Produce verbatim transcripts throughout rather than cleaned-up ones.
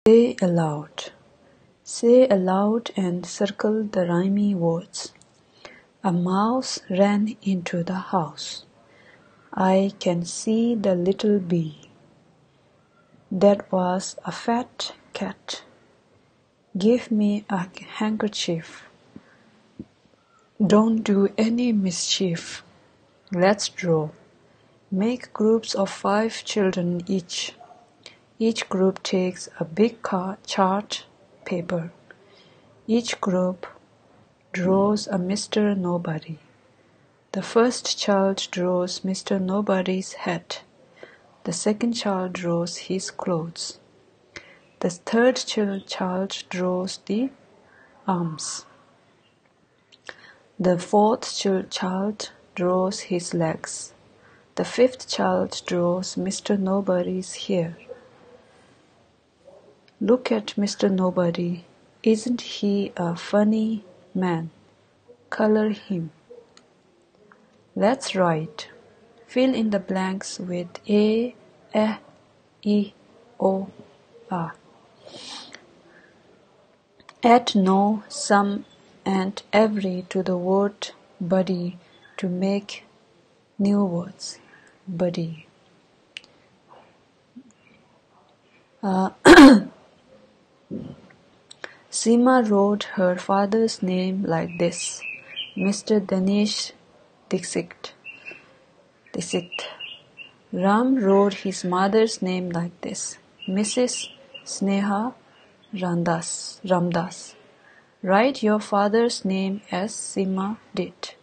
Say aloud. Say aloud and circle the rhyming words. A mouse ran into the house. I can see the little bee. That was a fat cat. Give me a handkerchief. Don't do any mischief. Let's draw. Make groups of five children each. Each group takes a big ca- chart paper. Each group draws a Mister Nobody. The first child draws Mister Nobody's hat. The second child draws his clothes. The third chil- child draws the arms. The fourth chil- child draws his legs. The fifth child draws Mister Nobody's hair. Look at Mister Nobody. Isn't he a funny man? Color him. Let's write. Fill in the blanks with a, eh, I, O, A. Add no, some, and every to the word buddy to make new words. Buddy. Uh, Seema wrote her father's name like this, Mister Dinesh Dixit. Dixit. Ram wrote his mother's name like this, Missus Sneha Ramdas. Ramdas. Write your father's name as Seema did.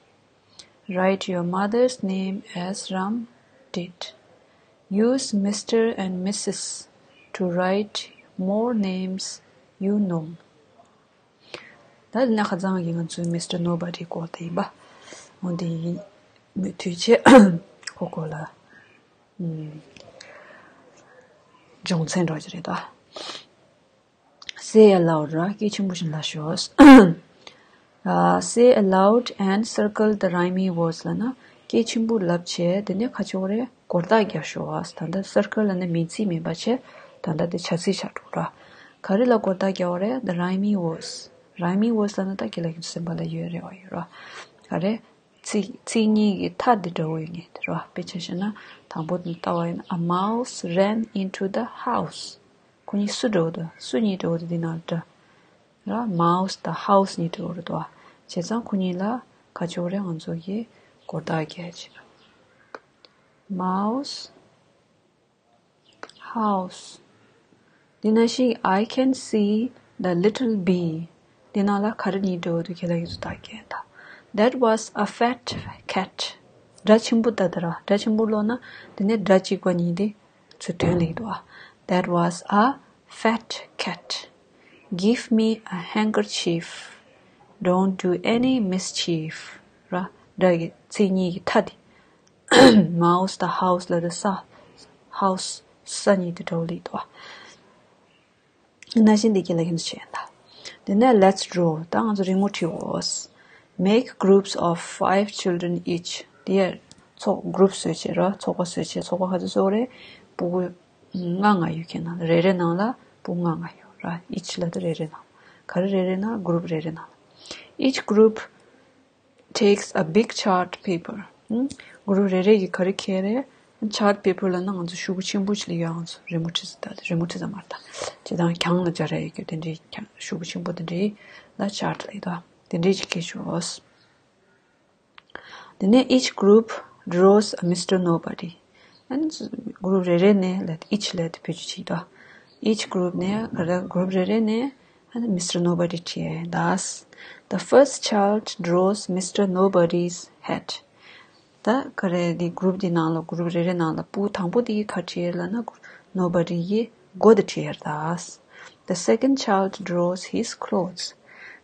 Write your mother's name as Ram did. Use Mister and Missus to write more names you know. ད་དེ་ནས་ཁ་སང་གི་ང་ཚོའི་Mister Nobody སྐོར་དེ་ཡིན་པ། འོ་དེ་ཡིན། མུ་མཐུད་བྱས་ཁོ་སྐོར་ལ་ཨམ། སྦྱོང་ཚན་འགྲོ་གི་རེད་ད། Say aloud ར། སྐད་ཆེན་པོ་བཞིན་ལབ་ཤོག་ཨ། Say aloud and circle the rhyming words ལབ་ན། སྐད་ཆེན་པོ་ལབ་བྱས་དེ་ནས་ག་རེ་བྱེད་དགོས་རེད། སྒོར་རྟགས་རྒྱག་ཤོག་ཨ། ད་ལྟ་circle ལབ་ན་མིང་ཚིག་མིན་པ་བྱས། ད་ལྟ་དེ་བྱ་ཚིག་ཆགས་འགྲོ་ར། ག་རེ་ལ་སྒོར་རྟགས་རྒྱག་དགོས་རེད། The rhyming words. Rhyming words ལབ་ན་ད་ཁྱེད་ལ་ཡིན་སེམས་པ་ལ་ཡོད་རེད་བ། ཡོད་ར། ག་རེ། ཚིག་ཚིག་གཉིས་ཀྱི་མཐའ་དེ་འདྲ་བོ་ཡོད་ངེས་རེད་བ། དཔེ་ཆ་བཞག་ན་དང་པོ་དེ་ལྟ་བ་ཡིན་ན། A mouse ran into the house. ཁོ་གཉིས་སུ་འདྲ་བོ་དང་སུ་གཉིས་འདྲ་བོ་དེ་འདི་ནང་འདྲ། ར། Mouse དང་house གཉིས་འདྲ་བོ་རེད་དོ། བྱས་ཙང་ཁོ་གཉིས་ལ་ག་ཅོག་རེད། ང་ཚོ་གིས་སྒོར་རྟགས་རྒྱག་ཡ་བྱེད། Mouse, house. འདི་ནང་བཞིན། I can see the little bee. འདི་ནང་ལ་ག་རེ་གཉིས་འདྲ་བོ་འདུག་ཁྱེད་ལ་ཡིན་སུ་དག་གས་ད། That was a fat cat. སྒྲ་ཆེན་པོ་ད་ད་ར། སྒྲ་ཆེན་པོ་ཀློག་ན་དེ་ནས་སྒྲ་གཅིག་པ་གཉིས་དེ་ཚུར་དོན་ལེགས་འདུག་ཨ། That was a fat cat. Give me a handkerchief. Don't do any mischief. ར། སྒྲ་གི་ཚིག་གཉིས་ཀྱི་མཐའ་དེ། Mouse དང་house ལ་དེ་ས། House ས་གཉིས་དེ་འདྲ་བོ་ལེགས་འདུག་ཨ། ནང་བཞིན་འདི་གྱད་ལ་ཡིན་བྱས་ད། དེ་ནས་let's draw. ད་ང་ཚོ་རི་མོ་བྲིའོ། Make groups of five children each. དེ་ཡར་ཚོགས་group བཟོས་བྱས་ར། ཚོགས་པ་བཟོས་བྱས། ཚོགས་པ་ག་ཚོད་བཟོ་དགོས་རེད། ཕྲུ་གུ་ལྔ་ལྔ་ཡོད་མཁན་ནང་རེ་རེ་ནང་ལ་ཕྲུ་གུ་ལྔ་ལྔ་ཡོད་ར། Each ལབ་དུས་རེ་རེ་ནང་། ག་རེ་རེ་རེ་ནང་། group རེ་རེ་ནང་། Each group takes a big chart paper. ཨུམ། group རེ་རེ་གིས་ག་རེ་འཁྱེར་རེད། chart paper ལབ་ན་ང་ཚོ་ཤོག་གུ་ཆེན་པོ་ཞིག་ལ་ཡོད། ང་ཚོ་རི་མོ་བྲིས་ཟེར་ད། རི་མོ་བྲིས་ཟེར་མ་རེད་ད། སྤྱིར་བཏང་གྱང་ལ་སྦྱར་ཡ་ཡོད་རྒྱུ་དེ་འདྲའི་གྱང་། ཤོག་གུ་ཆེན་པོ་དེ་འདྲའི་ལ་chart ལབ་ཡོད་དོ། དེ་འདྲའི་ཅིག་འཁྱེར་ཤོག་དེ་ནས་each group draws a Mister Nobody. ཨ་ནི་group རེ་རེ་ནས་ལབ། each ལབ་དེ་བེད་སྤྱོད་བྱེད་དོ། each group ནས་ག་རེ། group རེ་རེ་ནས་ཨ་ནི་Mister Nobody བྲིས་ཡ་ཡིན་ད། The first child draws Mister Nobody's hat. ད་ག་རེ། འདི་group འདི་ནང་ལ། group རེ་རེ་ནང་ལ་ཕྲུ་གུ་དང་པོ་དེ་གིས་ག་རེ་བྲིས་ཡོད་ལབ་ན། nobody ཡི་མགོ་དེ་བྲིས་ཡོད་ད། The second child draws his clothes.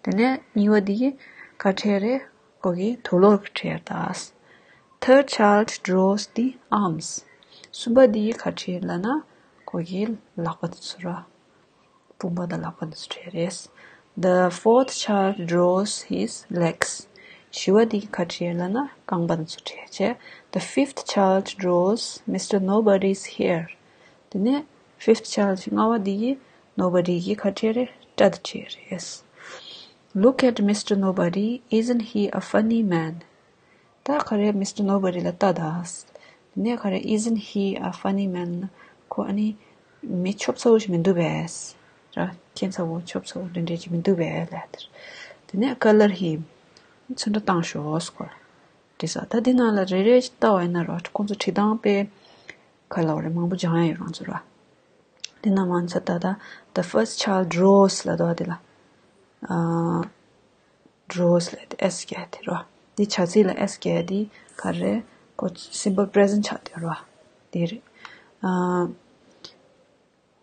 དེ་ནས་གཉིས་པ་དེ་གིས་ག་རེ་བྲིས་རེད། ཁོ་གི་དུག་ལོག་བྲིས་ཡོད་ད། Third child draws the arms. གསུམ་པ་དེ་གིས་ག་རེ་བྲིས་ལབ་ན། ཁོ་གི་ལག་པ་དེ་ཚོ་ར། དཔུང་པ་དང་ལག་པ་དེ་ཚོ་བྲིས་རེད། The fourth child draws his legs. བཞི་པ་དེ་གིས་ག་རེ་བྲིས་ལབ་ན། རྐང་པ་དེ་ཚོ་བྲིས་བྱས། The fifth child draws Mister Nobody's hair. དེ་ནས་fifth child ལྔ་པ་དེ་གིས་ Nobody གི་ཁ་ཁྲེ་རེ་སྐྲ་དེ་ཁྲེ་རེ། Look at Mister Nobody, isn't he a funny man? ད་ག་རེ་Mister Nobody ལ་ལྟ་ད། དེ་ནས་ག་རེ་isn't he a funny man? ཁོ་ཨ་ནི་མི་ཆོབ་ཚ་བོ་ཞིག་མི་འདུག་པས། ར་ཁྱད་མཚར་བོ་ཆོབ་ཚ་བོ་འདྲ་འདྲ་ཅིག་མི་འདུག་པས་ལབ་དེར། དེ་ནས་colour him. ཚོན་ཁྲ་བཏང་ཤོག་ཁོ་ལ། འདྲི་ས། ད་འདི་ནང་ལ་རེ་རེ་ལྟ་བ་ཡིན་ན་ར་ཁོང་ཚོ་བྲིས་སྟངས་དཔེ་ག་ལ་བ་རེ་མང་པོ་སྦྱང་ཡ་ཡོད་རང་ཚོ་ར། འདི་ན་མང་ཚ་ད་ད་the first child draws ལ་དོ་དེ་ལ། ཨ། draws ལ་དེ་S རྒྱག་དེ་ར། འདི་བྱ་ཚིག་ལ་S རྒྱག་དེ་ག་རེ་ཁོ་simple present ཆགས་དེ་ར། དེ་རེད། ཨ།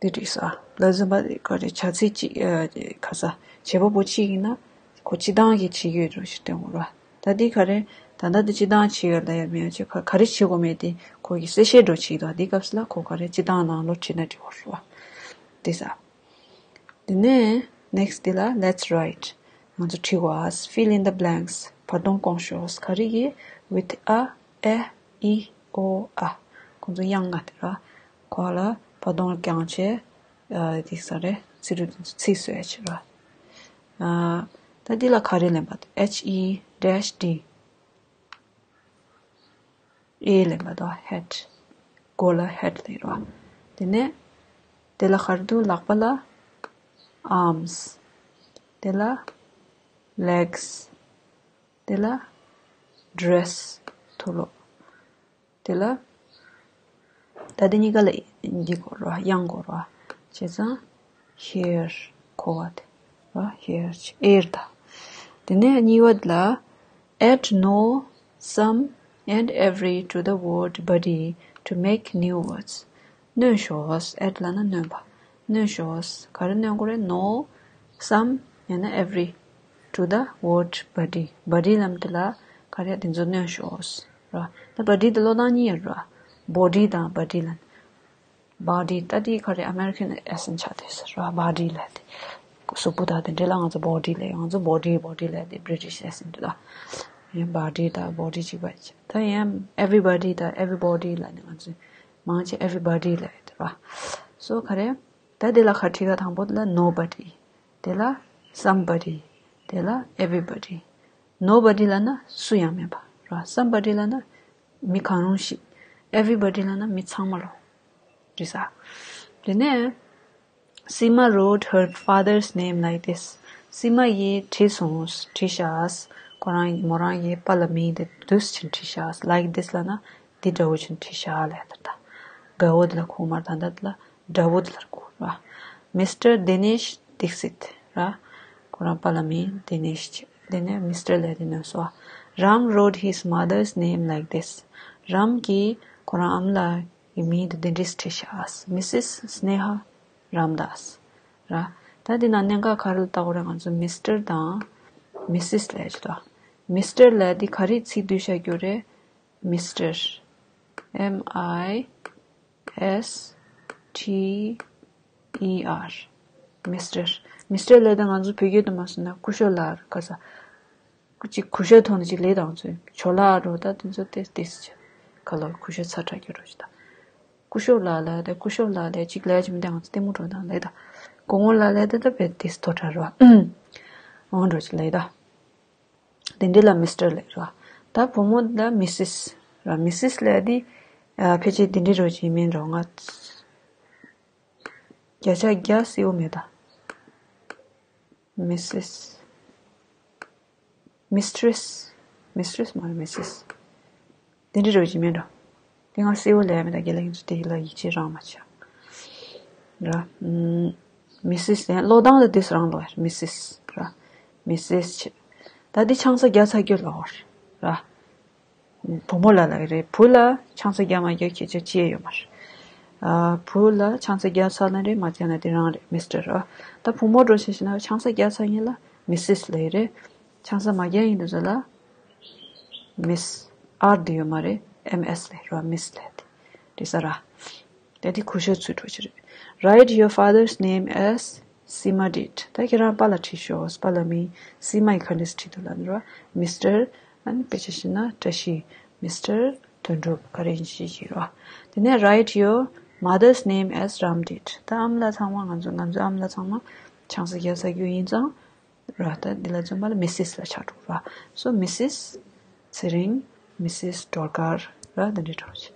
དེ་འདྲ་ས། ལ་ཟིན་པ་དེ་ག་རེ་བྱ་ཚིག་ཅིག་ཨ། ག་ས། བྱེད་པ་པོ་གཅིག་ཡིན་ན། ཁོ་སྤྱི་བཏང་གི་བྱེད་ཀྱི་ཡོད་འགྲོ་ཞིག་སྟོན་དགོས་ར། ད་འདི་ག་རེ། ད་ལྟ་འདི་སྤྱི་བཏང་བྱེད་ཡོད་ལ་ཡ་མེད་ཡ་ཅིག་ག་ག་རེ་བྱེད་དགོས་མེད་དེ་ཁོ་གི་གསལ་བཤད་འགྲོ་བྱེད་དོ་འདི་སྐབས་སུ་ལ་ཁོ་ག་རེ་སྤྱི་བཏང་ནང་ལོགས་བྲིས་ན་འགྲིག་གོ་ར། དེ་ས། དེ་ནས་next དེ་ལ་let's write. ང་ཚོ་བྲིས་དགོས། Fill in the blanks. བར་སྟོང་སྐོང་ཤོག་ག་རེ་གི with a, ཨེ། ཨི། ཨོ། ཨ། ཁོང་ཚོ་དབྱངས་ལྔ་དེ་ར། ཁོ་ལ་བར་སྟོང་ལ་བརྐྱངས་བྱས། ཨ། དེ་ས་རེད། ཚིག་འབྲུ་དེ་ཚོ་ཚིག་བཟོས་བྱས་ར། ཨ། ད་འདི་ལ་ག་རེ་ལེན་པ་དང་H E dash D. ཨེ་ལེན་པ་དང་head. མགོ་ལ་head ལེན་ར། དེ་ནས་དེ་ལ་ག་རེ་འདུག་ལག་པ་ལ་arms. དེ་ལ་legs. དེ་ལ་dress. ཐུ་ལོ། དེ་ལ། ད་དེ་གཉིས་ཀ་ལ་འདི་དགོས་ར་དབྱངས་དགོས་ར། བྱས་ཙང་hair. ཁོ་བ་དེ་ར་hair. ཨེར་ད། དེ་ནས་གཉིས་པ་ལ། Add no, some and every to the word buddy to make new words. སྣོན་ཤོག add ལ་ན་སྣོན་པ། སྣོན་ཤོག་ག་རེ་སྣོན་དགོས་རེད། No, some ཡང་ན་every to the word buddy. Buddy ལབ་དེ་ལ་ག་རེ་དེ་ཚོ་སྣོན་ཤོག་ར། ད་buddy དེ་ཀློག་སྟངས་གཉིས་ཡོད་ར། body དང་buddy ལབ། body ད་དེ་ག་རེ་American accent ཆགས་དེ་ཟེར་ར། body ལབ་དེ། གཟུགས་པོ་ད་དེ་འདྲ་ལ་ང་ཚོ་body ལབ། ང་ཚོ་body body ལབ་དེ་British accent ལ། ཡང་body ད་body གཅིག་པ་ད་ཡང་everybody ད་everybody ལབ་ནས་ང་ཚོ་མང་ཆེ་everybody ལབ་དེ་ར། so ག་རེ། ད་དེ་ལ་ག་བྲིས་ག་དང་པོ་དེ་ལ་nobody། དེ་ལ་somebody། དེ་ལ་everybody། nobody ལབ་ན་སུ་ཡང་མེད་པ་ར། somebody ལབ་ན་མི་གང་རུང་ཞིག everybody ལབ་ན་མི་ཚང་མ་ལོ། འདྲི་ས། དེ་ནས། Sima wrote her father's name like this. སི་མ་ཡིས་བྲིས་སོང་། བྲིས་ཤག་ཁོ་རང་མོ་རང་གི་པཱ་ལགས་མིང་དེ་འདུག་སེ་བྲིས་ཤག like this ལབ་ན་འདི་འདྲ་བོ་ཅིག་བྲིས་ཤག་ལབ་ཡ་ད་ལྟ། དགའ་བོ་དེ་ལ་གོ་མར་ད་ལྟ་དེ་ལ་དགྲ་བོ་དེ་ལ་གོ་ར། Mister Dinesh Dixit ར། ཁོ་རང་པཱ་ལགས་མིང་Dinesh ཅིག་དེ་ནས་Mister ལབ་དེ་ནས་སོ། Ram wrote his mother's name like this. རམ་གྱིས་ཁོ་རང་ཨ་མ་ལགས་ཀྱི་མིང་དེ་འདི་འདྲས་བྲིས་ཤག Missus Sneha Ramdas ར། ད་འདི་ན་གནད་འགག་ག་རེ་ལ་བལྟ་དགོས་རེད། ང་ཚོ་Mister དང་Missus ལབ་ཀྱི་འདུག Mister ལབ་དེ་ག་རེ་ཚིག་བསྡུས་བཞག་རྒྱུ་རེད། Mister. M I S T E R. Mister. Mister ལབ་དེ་ང་ཚོ་བོད་སྐད་དུ་མ་སོང་ན་སྐུ་ཞབས་ལགས་ག་ས། སྐུ་ཅིག་སྐུ་ཞབས་ཐོག་ནས་ཅིག་ལས་དང་ཚོས་ཇོ་ལགས་རོ་ད་དེ་ཚོ་ཏེ་ཏེ་སི་ཆ་ག་ལ་སྐུ་ཞབས་ཚ་དྲག་གི་རོ་ཅི་ད། སྐུ་ཞབས་ལགས་ལ་དེ་སྐུ་ཞབས་ལགས་ལས་ཅིག་ལས་ཅི་མི་དེ་ང་ཚོ་ལྟད་མོ་འགྲོ་དང་ལས་ད། སྐུ་ངོ་ལགས་ལས་དེ་ད་བེད་ཏེ་སི་ཐོ་དྲ་རོ། འོང་འགྲོ་ཅིག་ལས་ད། དེ་འདྲི་ལ་Mister ལས་རོ། ད་བུ་མོ་ལ་Missus རོ། Missus ལས་དེ་ཕལ་ཆེར་དེ་འདྲི་རོ་ཅི་མིན་རོ་ང་། བརྒྱ་ཆ་བརྒྱ་གསལ་བོ་མེད་ད། Missus Mistress Mistress མ་རེད་Missus དེ་འདྲ་རེད་ཅི་མེད་འགྲོ། དེ་ང་གསལ་བོ་ལས་མེད་ད། རྒན་ལགས་ཡིན་ཚུལ་དེ་ལ་ཡིད་ཆེས་རང་མ་བྱ། ར། Missus དེ་ཀློག་སྟངས་ལ་དུས་སུ་རང་ལོ་ར། Missus ར། Missus བྱེད། ད་དེ་ཆང་ས་བརྒྱབ་ཚར་རྒྱུ་ལོ་ར། བུ་མོ་ལ་ལ་རེད། བུ་ལ་ཆང་ས་རྒྱག་མ་རྒྱག་ཁྱད་ཆོས་ཅི་ཡང་ཡོད་མ་རེད། ཨ། བུ་ལ་ཆང་ས་རྒྱག་ཚར་ན་རེད། མ་རྒྱག་ན་དེ་རང་རེད། Mister ར། ད་བུ་མོ་འགྲོ་བྱས་ཤེ་ན་ཆང་ས་རྒྱག་ཚར་ཡིན་ལ་Missus ལ་རེད། ཆང་ས་མ་རྒྱག་ཡིན་དུས་ཚོད་ལ་Miss R དེ་ཡོད་མ་རེད། M S ལ་ར། Miss ལ་དེ་རེད་ས་ར། དེ་དེ་ཁུ་ཤོ་ཚུད་འགྲོ་ཆེ་རེད། Write your father's name as Sima did. ད་ཁྱེད་རང་པཱ་ལགས་བྲིས་ཤོག་པཱ་ལགས་མིང་སི་མ་ཡི་ཁ་འདྲས་བྲིས་འདུག་ལ་ནི་ར། Mister ཨ་ནི་དཔེ་ཆ་བཞག་ན་བཀྲ་ཤིས། Mister དོན་གྲུབ་ག་རེ་ཡིན་ཤེས་ཀྱི་ར། དེ་ནས་write your Mother's name as Ramdit. ད་ཨ་མ་ལགས་ཚང་མ་ང་ཚོ་ང་ཚོའི་ཨ་མ་ལགས་ཚང་མ་ཆང་ས་རྒྱག་ས་རྒྱུ་ཡིན་ཙང་ར། ད་འདི་ལ་རྫུན་མ་ལ་Missus ལ་ཆགས་འགྲོ་ར། So Missus ཚེ་རིང་། Missus སྒྲོལ་དཀར་ར། འདི་འདྲའི་འདྲ་བོ་ཅིག་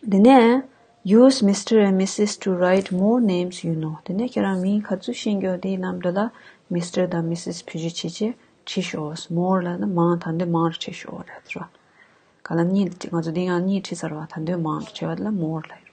དེ་ནས་use Mister and Missus to write more names you know. དེ་ནས་ཁྱེད་རང་མིང་ག་ཚོད་ཤེས་ཀྱི་ཡོད་དེའི་ནང་དུ་ལ་Mister དང་Missus བེད་སྤྱོད་བྱེད་ཆེད་བྲིས་ཤོག More ལབ་ན་མང་། ད་འདི་མང་རུ་བྲིས་ཤོག་རེད་ར། ག་ལ་གཉིས་ང་ཚོ་འདི་ཡང་གཉིས་བྲིས་ཚར་བ། ད་འདི་མང་རུ་བྲིས་པ་དེ་ལ་more ལབ།